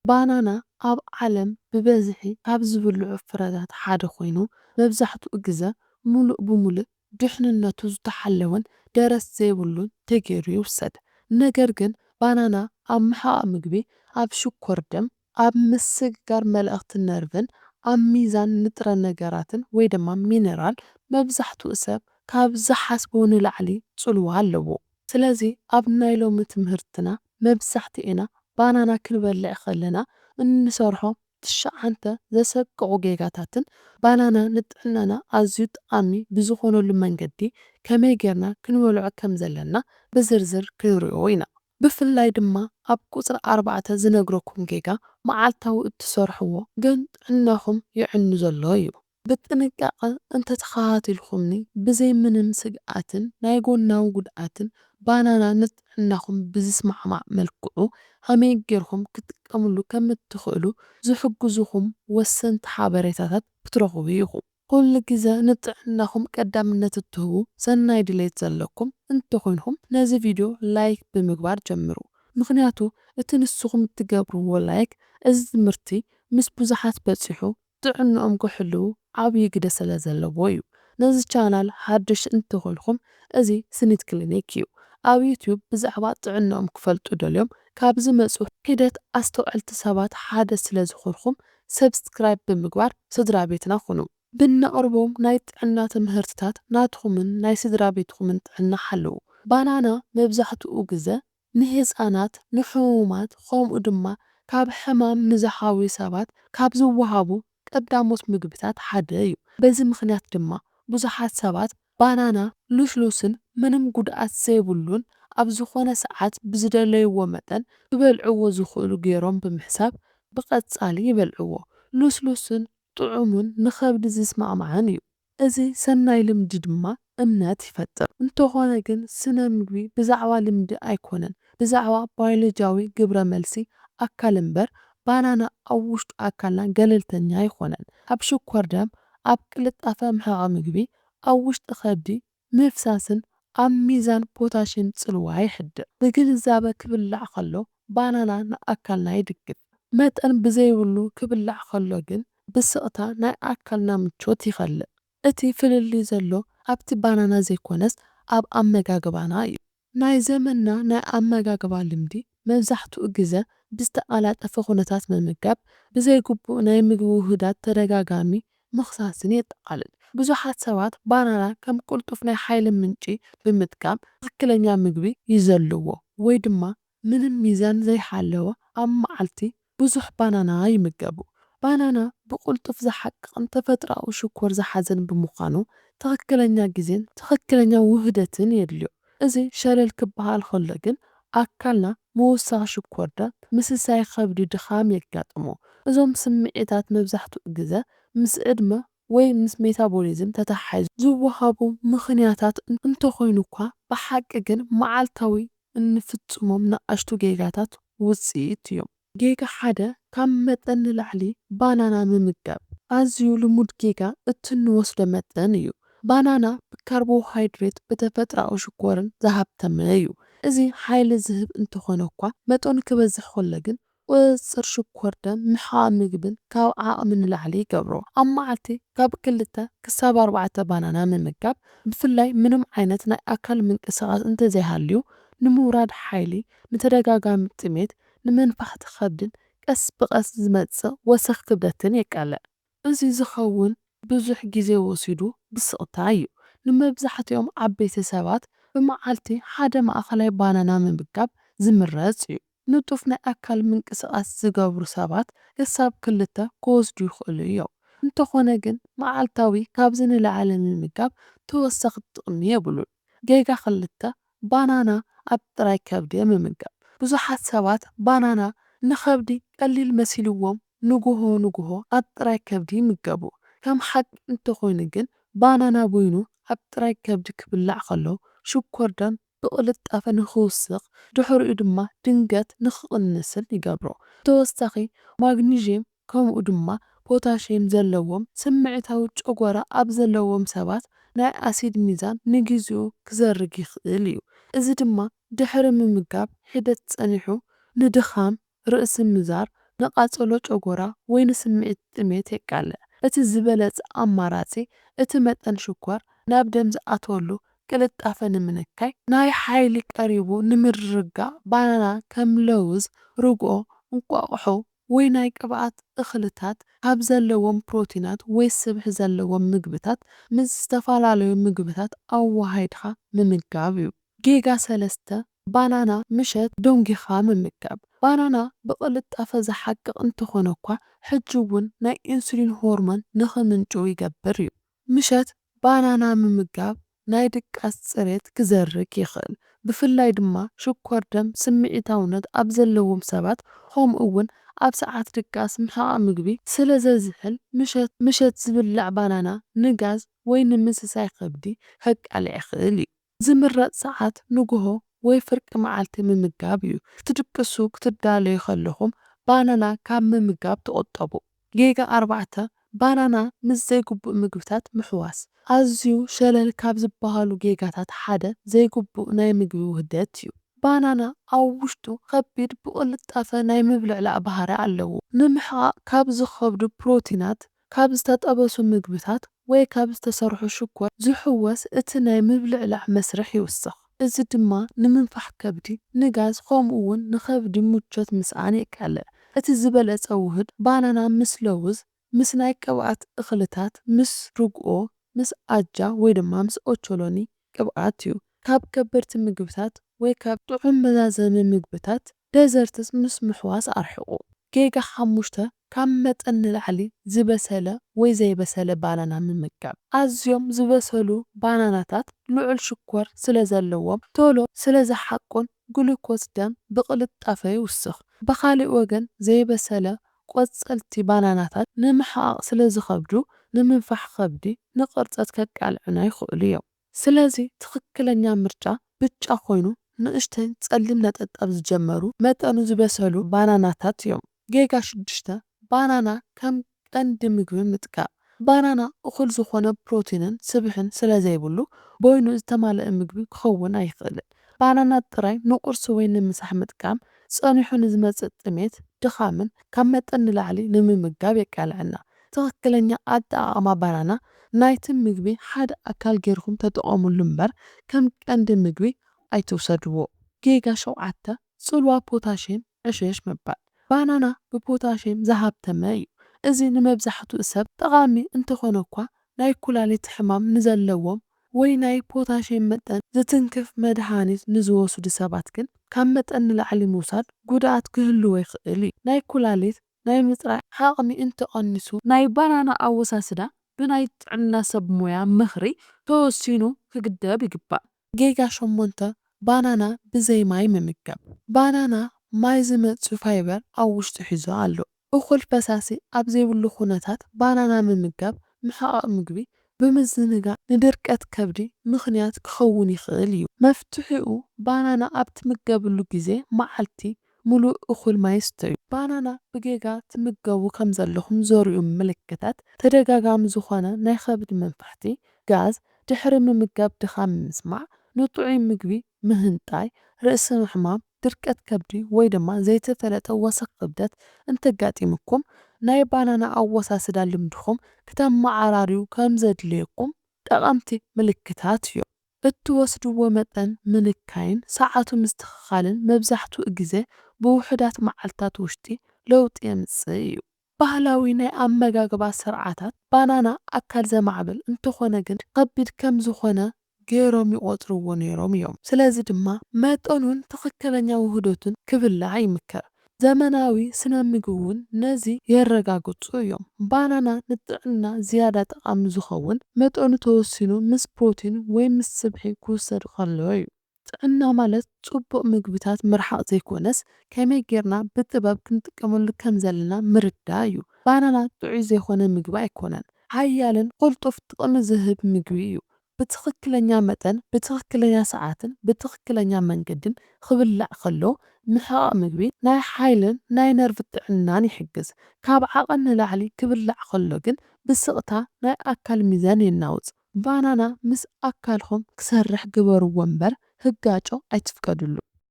ባናና ኣብ ዓለም ብበዝሒ ካብ ዝብልዑ ፍረታት ሓደ ኮይኑ፣ መብዛሕትኡ ግዘ ሙሉእ ብሙሉእ ድሕንነቱ ዝተሓለወን ደረስ ዘይብሉን ተገይሩ ይውሰድ። ነገር ግን ባናና ኣብ ምሕቓቕ ምግቢ፣ ኣብ ሽኮር ደም፣ ኣብ ምስግጋር መለኽቲ ነርቭን ኣብ ሚዛን ንጥረ ነገራትን ወይ ድማ ሚነራል መብዛሕትኡ ሰብ ካብ ዝሓስቦ ንላዕሊ ጽልዋ ኣለዎ። ስለዚ ኣብ ናይ ሎሚ ትምህርትና መብዛሕትኤና ባናና ክንበልዕ ከለና እንሰርሖ ትሽዓንተ ዘሰቅቑ ጌጋታትን ባናና ንጥዕናና ኣዝዩ ጠቓሚ ብዝኾነሉ መንገዲ ከመይ ጌርና ክንበልዖ ከም ዘለና ብዝርዝር ክንሪኦ ኢና። ብፍላይ ድማ ኣብ ቁጽሪ ኣርባዕተ ዝነግረኩም ጌጋ መዓልታዊ እትሰርሕዎ ግን ጥዕናኹም የዕኑ ዘሎ እዩ። ብጥንቃቐ እንተተኸታቲልኩምኒ ብዘይ ምንም ስግኣትን ናይ ጎናዊ ጉድኣትን ባናና ንጥዕናኹም ብዝስማዕማዕ መልክዑ ከመይ ጌርኩም ክትጥቀምሉ ከም እትኽእሉ ዝሕግዙኹም ወሰንቲ ሓበሬታታት ክትረኽቡ ኢኹም። ኩሉ ግዘ ንጥዕናኹም ቀዳምነት እትህቡ ሰናይ ድሌት ዘለኩም እንተኾይንኹም ነዚ ቪድዮ ላይክ ብምግባር ጀምሩ። ምኽንያቱ እቲ ንስኹም እትገብርዎ ላይክ እዚ ትምህርቲ ምስ ብዙሓት በፂሑ ጥዕንኦም ክሕልዉ ዓብዪ ግደ ስለ ዘለዎ እዩ። ነዚ ቻናል ሓድሽ እንተኾይንኹም እዚ ስኒት ክሊኒክ እዩ። ኣብ ዩትዩብ ብዛዕባ ጥዕንኦም ክፈልጡ ደልዮም ካብ ዝመፁ ሒደት ኣስተውዐልቲ ሰባት ሓደ ስለ ዝኾንኹም ሰብስክራይብ ብምግባር ስድራ ቤትና ኩኑ። ብነቕርቦም ናይ ጥዕና ትምህርትታት ናትኹምን ናይ ስድራ ቤትኹምን ጥዕና ሓልዉ። ባናና መብዛሕትኡ ግዘ ንህፃናት፣ ንሕሙማት ከምኡ ድማ ካብ ሕማም ንዝሓውዩ ሰባት ካብ ዝወሃቡ ቀዳሞት ምግብታት ሓደ እዩ። በዚ ምኽንያት ድማ ብዙሓት ሰባት ባናና ልስሉስን ምንም ጉድኣት ዘይብሉን ኣብ ዝኾነ ሰዓት ብዝደለይዎ መጠን ክበልዕዎ ዝኽእሉ ገይሮም ብምሕሳብ ብቐጻሊ ይበልዕዎ። ልስሉስን ጥዑሙን ንኸብዲ ዝስማዕማዕን እዩ። እዚ ሰናይ ልምዲ ድማ እምነት ይፈጥር። እንተኾነ ግን ስነ ምግቢ ብዛዕባ ልምዲ ኣይኮነን፣ ብዛዕባ ባዮሎጂያዊ ግብረ መልሲ ኣካል እምበር ባናና ኣብ ውሽጡ ኣካልና ገለልተኛ ኣይኮነን። ኣብ ሽኮር ደም፣ ኣብ ቅልጣፈ ምሕቓቕ ምግቢ፣ ኣብ ውሽጢ ከብዲ ምፍሳስን ኣብ ሚዛን ፖታሽየም ጽልዋ የሕድር። ብግንዛበ ክብላዕ ከሎ ባናና ንኣካልና ይድግፍ። መጠን ብዘይብሉ ክብላዕ ከሎ ግን ብስቕታ ናይ ኣካልና ምቾት ይኸልእ። እቲ ፍልልይ ዘሎ ኣብቲ ባናና ዘይኮነስ ኣብ ኣመጋግባና እዩ። ናይ ዘመንና ናይ ኣመጋግባ ልምዲ መብዛሕትኡ ግዘ ብዝተቐላጠፈ ኩነታት ምምጋብ፣ ብዘይግቡእ ናይ ምግቢ ውህዳት ተደጋጋሚ ምኽሳስን የጠቓልል። ብዙሓት ሰባት ባናና ከም ቅልጡፍ ናይ ሓይሊ ምንጪ ብምጥቃም ትኽክለኛ ምግቢ ይዘልዎ ወይ ድማ ምንም ሚዛን ዘይሓለወ ኣብ መዓልቲ ብዙሕ ባናና ይምገቡ። ባናና ብቕልጡፍ ዝሓቅቕን ተፈጥሮኣዊ ሽኮር ዝሓዘን ብምዃኑ ትኽክለኛ ግዜን ትኽክለኛ ውህደትን የድልዮ። እዚ ሸለል ክበሃል ከሎ ግን ኣካልና ምውሳኽ ሽኮር ደም፣ ምስሳይ ከብዲ ድኻም የጋጥሞ። እዞም ስምዒታት መብዛሕትኡ ግዘ ምስ ዕድመ ወይ ምስ ሜታቦሊዝም ተተሓሒዙ ዝወሃቡ ምኽንያታት እንተኾይኑ እኳ ብሓቂ ግን መዓልታዊ እንፍጽሞም ንኣሽቱ ጌጋታት ውጽኢት እዮም። ጌጋ ሓደ ካብ መጠን ንላዕሊ ባናና ምምጋብ። ኣዝዩ ልሙድ ጌጋ እቲ እንወስዶ መጠን እዩ። ባናና ብካርቦሃይድሬት ብተፈጥሮኣዊ ሽኮርን ዝሃብተመ እዩ። እዚ ሓይሊ ዝህብ እንተኾነ እኳ መጠኑ ክበዝሕ ከሎ ግን ቁፅፅር ሽኮር ደም ምሕቓቕ ምግብን ካብ ዓቕሚ ንላዕሊ ይገብሮ። ኣብ መዓልቲ ካብ ክልተ ክሳብ ኣርባዕተ ባናና ምምጋብ፣ ብፍላይ ምንም ዓይነት ናይ ኣካል ምንቅስቓስ እንተዘይሃልዩ፣ ንምውራድ ሓይሊ፣ ንተደጋጋሚ ጥሜት፣ ንመንፋሕቲ ከብድን ቀስ ብቐስ ዝመጽእ ወሰኽ ክብደትን የቃልዕ። እዚ ዝኸውን ብዙሕ ግዜ ወሲዱ ብስቕታ እዩ። ንመብዛሕትኦም ዓበይቲ ሰባት ብመዓልቲ ሓደ ማእኸላይ ባናና ምምጋብ ዝምረጽ እዩ። ንጡፍ ናይ ኣካል ምንቅስቓስ ዝገብሩ ሰባት ክሳብ ክልተ ክወስዱ ይኽእሉ እዮም። እንተኾነ ግን መዓልታዊ ካብዚ ንላዕሊ ምምጋብ ተወሳኺ ጥቕሚ የብሉን። ጌጋ ክልተ፣ ባናና ኣብ ጥራይ ከብዲ ምምጋብ። ብዙሓት ሰባት ባናና ንኸብዲ ቀሊል መሲልዎም ንግሆ ንግሆ ኣብ ጥራይ ከብዲ ይምገቡ። ከም ሓቂ እንተኾይኑ ግን ባናና በይኑ ኣብ ጥራይ ከብዲ ክብላዕ ከሎ ሽኮር ደም ብቕልጣፈ ንኽውስኽ ድሕሪኡ ድማ ድንገት ንኽቕንስን ይገብሮ። ብተወሳኺ ማግኒዥየም ከምኡ ድማ ፖታሽየም ዘለዎም ስምዒታዊ ጨጎራ ኣብ ዘለዎም ሰባት ናይ ኣሲድ ሚዛን ንግዚኡ ክዘርግ ይኽእል እዩ። እዚ ድማ ድሕሪ ምምጋብ ሒደት ጸኒሑ ንድኻም፣ ርእሲ ምዛር፣ ንቃጸሎ ጨጎራ ወይ ንስምዒት ጥሜት የቃልዕ። እቲ ዝበለጸ ኣማራጺ፣ እቲ መጠን ሽኮር ናብ ደም ዝኣትወሉ ቅልጣፈ ንምንካይ፣ ናይ ሓይሊ ቀሪቡ ንምርግጋእ፣ ባናና ከም ለውዝ፣ ርግኦ፣ እንቋቑሖ ወይ ናይ ቅብኣት እኽልታት ካብ ዘለዎም ፕሮቲናት ወይ ስብሒ ዘለዎም ምግብታት ምስ ዝተፈላለዩ ምግብታት ኣወሃሂድካ ምምጋብ እዩ። ጌጋ ሰለስተ፣ ባናና ምሸት ደንጒኻ ምምጋብ። ባናና ብቕልጣፈ ዝሓቅቕ እንተኾነ እኳ፣ ሕጂ እውን ናይ ኢንሱሊን ሆርሞን ንኽምንጭው ይገብር እዩ። ምሸት ባናና ምምጋብ ናይ ድቃስ ጽሬት ክዘርግ ይኽእል፣ ብፍላይ ድማ ሽኮር ደም ስምዒታውነት ኣብ ዘለዎም ሰባት፣ ከምኡ እውን ኣብ ሰዓት ድቃስ ምሕቓቕ ምግቢ ስለ ዘዝሕል፣ ምሸት ምሸት ዝብላዕ ባናና ንጋዝ ወይ ንምስሳይ ከብዲ ከቃልዕ ይኽእል እዩ። ዝምረጽ ሰዓት ንግሆ ወይ ፍርቂ መዓልቲ ምምጋብ እዩ። ክትድቅሱ ክትዳለዩ ከለኹም ባናና ካብ ምምጋብ ተቖጠቡ። ጌጋ ኣርባዕተ፣ ባናና ምስ ዘይግቡእ ምግብታት ምሕዋስ። ኣዝዩ ሸለል ካብ ዝበሃሉ ጌጋታት ሓደ ዘይግቡእ ናይ ምግቢ ውህደት እዩ። ባናና ኣብ ውሽጡ ከቢድ ብቕልጣፈ ናይ ምብልዕላዕ ባህሪ ኣለዎ። ንምሕቓቕ ካብ ዝኸብዱ ፕሮቲናት፣ ካብ ዝተጠበሱ ምግብታት ወይ ካብ ዝተሰርሑ ሽኮር ዝሕወስ እቲ ናይ ምብልዕላዕ መስርሕ ይውስኽ። እዚ ድማ ንምንፋሕ ከብዲ፣ ንጋዝ፣ ከምኡ እውን ንኸብዲ ምቾት ምስኣን የቃልዕ። እቲ ዝበለጸ ውህድ ባናና ምስ ለውዝ፣ ምስ ናይ ቅብኣት እኽልታት፣ ምስ ርግኦ፣ ምስ ኣጃ ወይ ድማ ምስ ኦቾሎኒ ቅብኣት እዩ። ካብ ከበድቲ ምግብታት ወይ ካብ ጥዑም መዛዘሚ ምግብታት፣ ደዘርትስ፣ ምስ ምሕዋስ ኣርሕቑ። ጌጋ ሓሙሽተ፣ ካብ መጠን ንላዕሊ ዝበሰለ ወይ ዘይበሰለ ባናና ምምጋብ። ኣዝዮም ዝበሰሉ ባናናታት ልዑል ሽኮር ስለ ዘለዎም፣ ቶሎ ስለ ዝሓቁን ግሉኮስ ደም ብቕልጣፈ ይውስኽ። ብኻልእ ወገን፣ ዘይበሰለ ቆጸልቲ ባናናታት ንምሕቓቕ ስለ ዝኸብዱ፣ ንምንፋሕ ከብዲ፣ ንቕርጸት ከቃልዑና ይኽእሉ እዮም። ስለዚ ትኽክለኛ ምርጫ ብጫ ኮይኑ ንእሽተይ ጸሊም ነጠብጣብ ዝጀመሩ መጠኑ ዝበሰሉ ባናናታት እዮም። ጌጋ ሽዱሽተ፣ ባናና ከም ቀንዲ ምግቢ ምጥቃም። ባናና እኹል ዝኾነ ፕሮቲንን ስብሕን ስለ ዘይብሉ፣ በይኑ ዝተማልአ ምግቢ ክኸውን ኣይኽእልን። ባናና ጥራይ ንቁርሲ ወይ ንምሳሕ ምጥቃም፣ ጸኒሑ ንዝመጽእ ጥሜት፣ ድኻምን ካብ መጠን ንላዕሊ ንምምጋብ የቃልዐና። ትኽክለኛ ኣጠቓቕማ ባናና ናይቲ ምግቢ ሓደ ኣካል ጌርኩም ተጠቐሙሉ እምበር፣ ከም ቀንዲ ምግቢ ኣይትውሰድዎ። ጌጋ ሸውዓተ፣ ጽልዋ ፖታሽየም ዕሽሽ ምባል። ባናና ብፖታሽየም ዝሃብተመ እዩ። እዚ ንመብዛሕትኡ ሰብ ጠቓሚ እንተኾነ እኳ፣ ናይ ኩላሊት ሕማም ንዘለዎም ወይ ናይ ፖታሽየም መጠን ዝትንክፍ መድሃኒት ንዝወስዱ ሰባት ግን፣ ካብ መጠን ንላዕሊ ምውሳድ ጉድኣት ክህልዎ ይኽእል እዩ። ናይ ኩላሊት ናይ ምጽራይ ዓቕሚ እንተቐኒሱ፣ ናይ ባናና ኣወሳስዳ ብናይ ጥዕና ሰብ ሞያ ምኽሪ ተወሲኑ ክግደብ ይግባእ። ጌጋ ሸሞንተ፣ ባናና ብዘይ ማይ ምምጋብ። ባናና ማይ ዝመጽእ ፋይበር ኣብ ውሽጡ ሒዙ ኣሎ። እኹል ፈሳሲ ኣብ ዘይብሉ ኩነታት ባናና ምምጋብ ምሕቓቕ ምግቢ ብምዝንጋዕ ንድርቀት ከብዲ ምኽንያት ክኸውን ይኽእል እዩ። መፍትሒኡ፣ ባናና ኣብ ትምገብሉ ግዜ መዓልቲ ምሉእ እኹል ማይ ስተዩ። ባናና ብጌጋ ትምገቡ ከም ዘለኹም ዘርእዩ ምልክታት፣ ተደጋጋሚ ዝኾነ ናይ ከብዲ መንፋሕቲ፣ ጋዝ፣ ድሕሪ ምምጋብ ድኻም ምስማዕ፣ ንጥዑይ ምግቢ ምህንጣይ፣ ርእሲ ምሕማም፣ ድርቀት ከብዲ ወይ ድማ ዘይተፈለጠ ወሰኽ ክብደት እንተጋጢምኩም፣ ናይ ባናና ኣወሳስዳ ልምድኹም ክተመዓራርዩ ከም ዘድልየኩም ጠቐምቲ ምልክታት እዮም። እትወስድዎ መጠን ምንካይን ሰዓቱ ምስትኽኻልን መብዛሕትኡ ግዜ ብውሑዳት መዓልታት ውሽጢ ለውጢ የምጽእ እዩ። ባህላዊ ናይ ኣመጋግባ ስርዓታት ባናና ኣካል ዘማዕብል እንተኾነ ግን ከቢድ ከም ዝኾነ ገይሮም ይቖጽርዎ ነይሮም እዮም። ስለዚ ድማ መጠኑን ትኽክለኛ ውህደቱን ክብላዕ ይምከር። ዘመናዊ ስነ ምግቢ እውን ነዚ የረጋግጹ እዮም። ባናና ንጥዕና ዝያዳ ጠቓሚ ዝኸውን መጠኑ ተወሲኑ ምስ ፕሮቲን ወይ ምስ ስብሒ ክውሰድ ከሎ እዩ። ጥዕና ማለት ጽቡቕ ምግብታት ምርሓቕ ዘይኮነስ፣ ከመይ ጌርና ብጥበብ ክንጥቀመሉ ከም ዘለና ምርዳእ እዩ። ባናና ጥዑይ ዘይኮነ ምግቢ ኣይኮነን። ሓያልን ቅልጡፍ ጥቕሚ ዝህብ ምግቢ እዩ። ብትኽክለኛ መጠን፣ ብትኽክለኛ ሰዓትን ብትኽክለኛ መንገድን ክብላዕ ከሎ፣ ምሕቓቕ ምግቢ ናይ ሓይልን ናይ ነርቭ ጥዕናን ይሕግዝ። ካብ ዓቐን ንላዕሊ ክብላዕ ከሎ ግን ብስቕታ ናይ ኣካል ሚዛን የናውጽ። ባናና ምስ ኣካልኹም ክሰርሕ ግበርዎ እምበር ህጋጮ ኣይትፍቀድሉ።